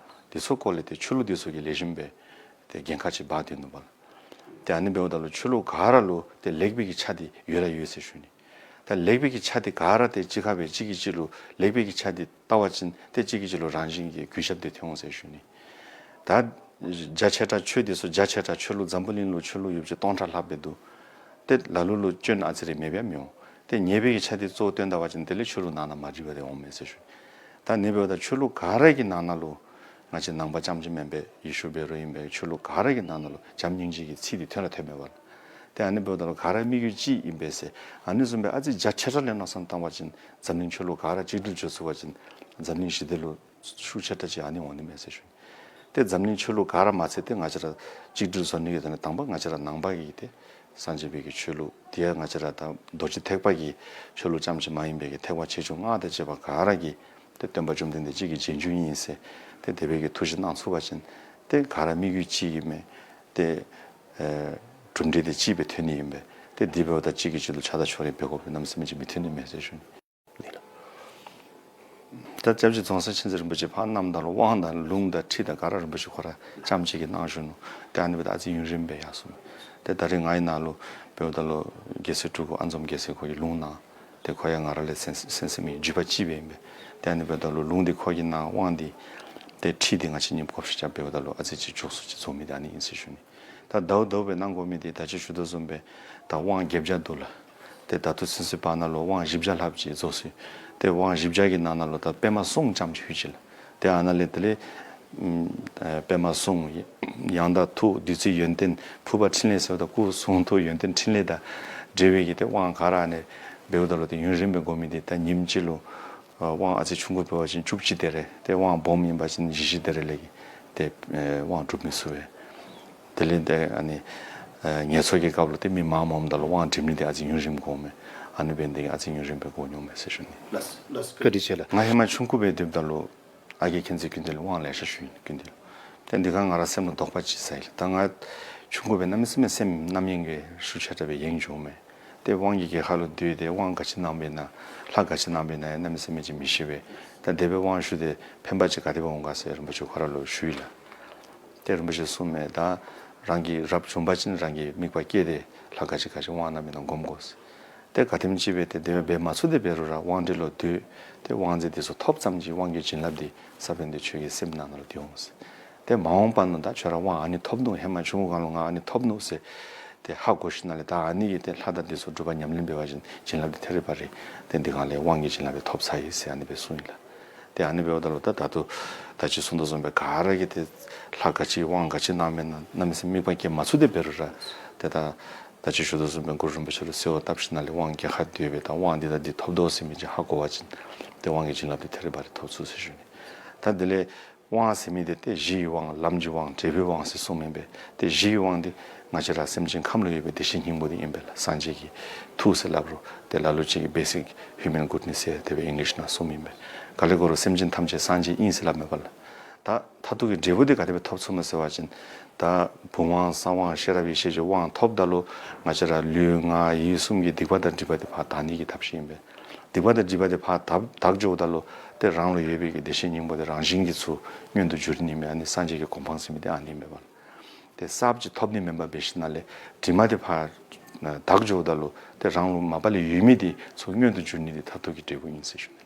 འདི་ཚུ་སྐོར་ལས་ཏེ་ཆོས་ལུགས་འདི་ཚུ་གིས་ལེགས་ཤོམ་སྦེ་ཏེ་འགན་ཁག་ཅིག་འབག་སྡོད་ནུག་པ་ལགས། ཏེ་ཨ་ནི་འབདཝ་ད་ལུ་ཆོས་ལུགས་ག་ར་ལུ་ཏེ་ལེགས་པའི་གི་ཆ་འདི་ཡོད་ར་ཡོད་ཟེར་ཞུ་ནི། ད་ལེགས་པའི་གི་ཆ་འདི་ག་ར་ཏེ་གཅིག་ཁར་སྦེ་གཅིག་གིས་གཅིག་ལུ་ལེགས་པའི་གི་ཆ་འདི་བལྟ་བ་ཅིན་ཏེ་གཅིག་གིས་གཅིག་ལུ་རང་བཞིན་གྱིས་གུས་ཞབས་འདི་ཐོན་འོང་ཟེར་ཞུ་ནི། ད་རྒྱ་ཆེ་དྲགས་ཆོས་འདི་ཚུ་རྒྱ་ཆེ་དྲགས་ཆོས་ལུགས་འཛམ་བུ་གླིང་ལུ་ཆོས་ལུགས་ཡོདཔ་ཅིག་སྟོང་ཕྲག་ལྷགཔ་སྦེ་འདུག། ཏེ་ལ་ལུ་ལུ་སྐྱོན་ཨ་ཙི་རེ་མེདཔ་ཡང་མི་འོང་། ཏེ་ཉེས་པའི་གི་ཆ་འདི་གཙོ་བོ་བཏོན་ད་བ་ཅིན་དེ་ལས་ཆོས་ལུགས་ནང་ན་མ་འགྲིག་པ་འདི་འོངམ་མས་ཟེར་ཞུ་ནི། ད་ཨ་ནི་འབདཝ་ད་ཆོས་ལུགས་ག་ར་གི་ནང་ན་ལུ་ང་བཅས་ནང་པ་རྐྱངམ་ཅིག་མེན་པར་ཡེ་ཤུ་འབད་རུང་ཨིན་པས། ཆོས་ལུགས་ག་ར་གི་ནང་ན་ལུ་བྱམས་སྙིང་རྗེ་གི་ཚིག་འདི་ཐོན་ར་ཐོནམ་མས་པ་ལགས། ཏེ་ཨ་ནི་འབདཝ་ད་ལུ་ག་ར་དམིགས་ཡུལ་གཅིག་ཨིན་པས་ཟེར། ཨ་ནི་བཟུམ་སྦེ་ཨ་ཙི་རྒྱ་ཆེ་དྲགས་ལས་མནོ་བསམ་བཏང་བ་ཅིན་འཛམ་གླིང་ཆོས་ལུགས་ག་ར་གཅིག་སྒྲིལ་འགྱོ་ཚུགས་པ་ཅིན་འཛམ་གླིང་ཞི་བདེ་ལུ་ཤུགས་ཆེ་དྲགས་ཅིག་ཨ་ནི་འོང་ནི་མས་ཟེར་ཞུ་ནི། ཏེ་འཛམ་གླིང་ཆོས་ལུགས་ག་ར་མ་ཚད་ཏེ་ང་བཅས་ར་གཅིག་སྒྲིལ་བཟོ་ནི་གི་དོན་ལས་དང་པ་ང་བཅས་ར་ནང་པ་གི་ཏེ་སངས་རྒྱས་པའི་གི་ཆོས་ལུགས་དེ་ཡང་ང་བཅས་ར་ད་རྡོ་རྗེ་ཐེག་པ་གི་ཆོས་ལུགས་རྐྱངམ་ཅིག་མ་ཡིན་པའི་གི་ཐེག་པ་ཆེ་ཆུང་སྔགས་དང་བཅས་པ་ག་ར་གི་ཏེ་སྟོན་པ་བཅོམ་ལྡན་འདས་གཅིག་གི་རྗེས་འཇུག་ཨིན་ཟེར་ཏེ་དེ་སྦེ་གི་ཐུགས་བཞེད་གནང་ཚུགས་པ་ཅིན་ཏེ་ག་ར་དམིགས་ཡུལ་གཅིག་ཨིན་མས། ཏེ་ཨེ་གྲུབ་འབྲས་འདི་གཅིག་སྦེ་ཐོན་ནི་ཨིན་པས། ཏེ་དེ་འབདཝ་ད་གཅིག་གིས་གཅིག་ལུ་ཆགས་སྡང་ཕྱོགས་རིས་འབད་དགོཔ་གནམ་མེད་ས་མེད་ཅིག་མི་ཐོན་ནི་མས་ཟེར་ཞུ་ནི། ད་སྐྱབས་རྗེ་རྫོང་གསར་མཁྱེན་བརྩེ་རིན་པོ་ཆེ་ཕར་གནངམ་ད་ལུ་དབང་དང་ལུང་དང་ཁྲིད་དང་ག་ར་རིན་པོ་ཆེ་ཁོ་ར་རྐྱངམ་ཅིག་གིས་གནང་བཞུགས་ནུག། ཏེ་ཨ་ནི་འབདཝ་ད་ཨ་ཙི་ཡུན་རིངམོ་སྦེ་ཡར་སོང་། ཏེ་ད་རེས་ང་ཡི་ནང་ལུ་འབདཝ་ད་ལུ་རྒྱལ་སྲས་སྤྲུལ་སྐུ་ཨ་འཛོམས་རྒྱལ་མཚན་ཁོ་གིས་ལུང་གནང་། ཏེ་ཁོ་ཡང་ང་ར་ལས་གསན་གསན་གསནམ་མི་བརྒྱུད་པ་གཅིག་སྦེ་ཨིན་པས། ཏེ་ཨ་ནི་འབདཝ་ད་ལུ་ལུང་འདི་ཁོ་གིས་གནང་། དབང་འདི་ཏེ་ཁྲིད་འདི་ང་བཅས་གཉིས་བགོ་བཤའ་རྐྱབ་འབདཝ་ད་ལུ་ཨ་ཙི་ཅིག་མགྱོགས་སུ་ཅིག་རྫོགས་མི་འདི་ཨ་ནི་ཨིན་ཟེར་ཞུ་ནི། ད་ཟླཝ་ཟླཝ་སྦེ་གནང་དགོ་མི་འདི་ད་ཅི་ཞུ་དོ་བཟུམ་སྦེ་ད་དབང་བརྒྱད་བརྒྱ་འདུག་ལགས། ཏེ་ད་ལྟོ་ཚུན་ཚོད་བར་ན་ལུ་དབང་བཞི་བརྒྱ་ལྷགཔ་ཅིག་རྫོགས་སོ་ཡི། ཏེ་དབང་བཞི་བརྒྱ་གི་ནང་ན་ལུ་ད་པདྨ་གསུང་རྐྱངམ་ཅིག་ལྷོད་ཅི་ལགས། ཏེ་ཨ་ནཱ་ལས་དེ་ལས་ཨམ་ཨེ་པདྨ་གསུང་ཡང་དག་ཐུགས་བདུད་རྩི་ཡོན་ཏན་ཕུར་པ་ཕྲིན་ལས་ཟེརཝ་ད་སྐུ་གསུང་ཐུགས་ཡོན་ཏན་ཕྲིན་ལས་དང་འབྲེལ་བའི་གི་ཏེ་དབང་ག་ར་ཨ་ནི་འབདཝ་ད་ལུ་ཏེ་ཡུན་རིངམོ་སྦེ་དགོ་མི་འདི་ད་ཉིནམ་གཅིག་ལུ་ཨ་དབང་ཨ་ཙི་ཆུང་ཀུ་འབད་བ་ཅིན་བཅུ་གཅིག་དེ་རེ། ཏེ་དབང་སྦོམ་ཨིན་པ་ཅིན་བཞི་བཞི་དེ་རེ་ལས་ཀྱི་ཏེ་ཨེ་དབང་སྒྲུབ་མི་ཚུགས་པས། དེ་ལས་ཏེ་ཨ་ནི་ཨེ་ངལ་འཚོ་གི་སྐབས་ལུ་ཏེ་མི་མངམ་འོངམ་ད་ལུ་དབང་སྒྲིམ་ནི་འདི་ཨ་ཙི་ཡུན་རིངམོ་དགོ་མས། ཨ་ནི་འབད་ནི་འདི་ཨ་ཙི་ཡུན་རིངམོ་སྦེ་དགོ་ནི་འོང་མས་ཟེར་ཞུ་ནི། ལགས་སོ་ལགས་སོ། བཀའ་དྲིན་ཆེ་ལགས། ང་ཧེ་མ་ཆུང་ཀུ་སྦེ་སྡོདཔ་ད་ལུ་ཨ་རྒས་མཁྱེན་བརྩེ་ཀུན་ལྡན་ལུ་དབང་ལེ་ཤ་ཞུ་ཡི་ཀུན་ལྡན་ལུ། ཏེ་འདི་ཁར་ང་ར་སེམས་ལུ་དོགས་པ་ཅིག་ཟ་ཡི་ལགས། ད་ང་ཆུང་ཀུ་སྦེ་གནམ་མེད་ས་མེད་སེམས་རྣམ་གཡེང་གི་ཤུགས་ཆེ་དྲགས་སྦེ་ཡེངས་འགྱོཝ་མས། ཏེ་དབང་གི་གྲལ་ཁར་ལུ་སྡོད་དེ་དབང་ག་ཅི་གནངམ་ཨིན་ན་ལྷ་ག་ཅི་གནངམ་ཨིན་ན་ཡང་གནམ་མེད་ས་མེད་ཅིག་མི་ཤེས་པས། ད་དེ་སྦེ་དབང་ཞུ་སྟེ་ཕན་པ་ཅིག་ག་དེ་སྦེ་འོང་ག་ཟེར་རིན་པོ་ཆེ་ཁོ་ར་ལུ་ཞུ་ཡི་ལགས། ཏེ་རིན་པོ་ཆེ་གསུངས་མས། ད་རང་གིས་རབ་བྱུང་པ་ཅིན་རང་གིས་དམིགས་པ་བསྐྱེད་དེ་ལྷ་ག་ཅི་ག་ཅི་དབང་གནངམ་ཨིན་ན་སྒོམ་དགོ་ཟེར། ཏེ་ག་དེམ་ཅིག་སྦེ་ཏེ་དེ་སྦེ་འབད་མ་ཚུགས་ཏེ་འབད་རུང་ར་དབང་གྲལ་ལུ་སྡོད་དེ་དབང་རྫས་འདི་ཚུ་ཐོབ་ཙམ་ཅིག་དབང་གི་བྱིན་རླབས་འདི་ས་བོན་འདི་ཁྱོད་ཀྱི་སེམས་ནང་ན་ལུ་སྡོད་འོང་ཟེར། ཏེ་མ་འོངས་པ་ན་ད་ཁྱོད་ར་དབང་ཨ་ནི་ཐོབ་ནུག། ཧེ་མ་ཆུང་ཀུ་སྒང་ལུ་ང་ཨ་ནི་ཐོབ་ནུག་ཟེར་ཏེ་ཧ་གོ་ཞིནམ་ལས་ད་ཨ་ནི་གིས་ཏེ་ལྷ་དང་འདི་ཚུ་སྒྲུབ་པ་ཉམས་ལེན་འབད་བ་ཅིན་བྱིན་རླབས་འདི་ཐད་རི་བ་རི་ཏེ་འདི་སྒང་ལས་དབང་གི་བྱིན་རླབས་འདི་ཐོབ་ཚར་ཡི་ཟེར་ཨ་ནི་སྦེ་གསུངས་ཡི་ལགས། ཏེ་ཨ་ནི་འབདཝ་ད་ལུ་ད་ད་ལྟོ་ད་ཅི་གསུངས་དོ་བཟུམ་སྦེ་ག་ར་གིས་ཏེ་ལྷ་ག་ཅི་དབང་ག་ཅི་གནངམ་ཨིན་ན་གནམ་མེད་ས་མེད་དམིགས་པ་བསྐྱེད་མ་ཚུགས་ཏེ་འབད་རུང་ར་ཏེ་ད་ ད་ཅི་ཞུ་དོ་བཟུམ་སྦེ་གུ་རུ་རིན་པོ་ཆེ་ལུ་གསོལཝ་བཏབ་ཞིནམ་ལས་དབང་རྒྱལ་ཁ་འདོད་པས། ད་དབང་འདི་དང་འདི་ཐོབ་དོ་ཟེར་མི་ཅིག་ཧ་གོ་བ་ཅིན་ཏེ་དབང་གི་བྱིན་རླབས་འདི་ཐད་རི་བ་རི་ཐོབ་ཚུགས་ཟེར་ཞུ་ནི། ད་དེ་ལས་དབང་ཟེར་མི་འདི་ཏེ་གཞི་ཡི་དབང་ལམ་གྱི་དབང་འབྲས་བུའི་དབང་ཟེར་གསུངམ་ཨིན་པས། ཏེ་གཞི་ཡི་དབང་འདི་ང་བཅས་ར་སེམས་ཅན་ཁམས་ལུ་ཡོད་པའི་བདེ་གཤེགས་སྙིང་པོ་འདི་ཨིན་པས་ལགས། སངས་རྒྱས་ཀྱི་ཐུགས་ཟེར་སླབ་རུང་ཏེ་ལ་ལུ་ཅིག་གིས་basic human goodness ཟེར་དེ་སྦེ་ཨིང་ལིཤ་ནང་གསུངམ་ཨིན་པས། ག་ལས་གོ་རུང་སེམས་ཅན་ཐམས་ཅད་སངས་རྒྱས་ཨིན་ཟེར་སླབ་མས་པ་ལགས། ད་མཐར་ཐུག་གི་འབྲས་བུ་འདི་ག་དེ་སྦེ་ཐོབ་ཚུགས་མས་ཟེར་བ་ཅིན་ད་བུམ་དབང་གསང་དབང་ཤེས་རབ་ཡེ་ཤེས་ཀྱི་དབང་ཐོབ་ད་ལུ་ང་བཅས་ར་ལུས་ངག་ཡིད་གསུམ་གྱི་སྡིག་པ་དང་སྒྲིབ་པ་འདི་ཕར་དག་ནི་གི་ཐབས་ཤེས་ཨིན་པས། སྡིག་པ་དང་སྒྲིབ་པ་འདི་ཕར་དག་དག་འགྱོཝ་ད་ལུ་ཏེ་རང་ལུ་ཡོད་པའི་གི་བདེ་གཤེགས་སྙིང་པོ་འདི་རང་བཞིན་གྱིས་ཚུར་མངོན་དུ་འགྱུར་ནི་མས། ཨ་ནི་སངས་རྒྱས་ཀྱི་གོ་འཕང་ཟེར་མི་འདི་ཨ་ནི་མས་པ་ལགས། ཏེ་གསརཔ་ཅིག་ཐོབ་ནི་མེན་པར་འབད་ཞིནམ་ལས་དྲི་མ་འདི་ཕར་དག་འགྱོཝ་ད་ལུ་ཏེ་རང་ལུ་མ་པ་ལས་ཡོད་མི་འདི་ཚུར་མངོན་དུ་འགྱུར་ནི་འདི་མཐར་ཐུག་གི་འབྲས་བུ་ཨིན་ཟེར་ཞུ་ནི།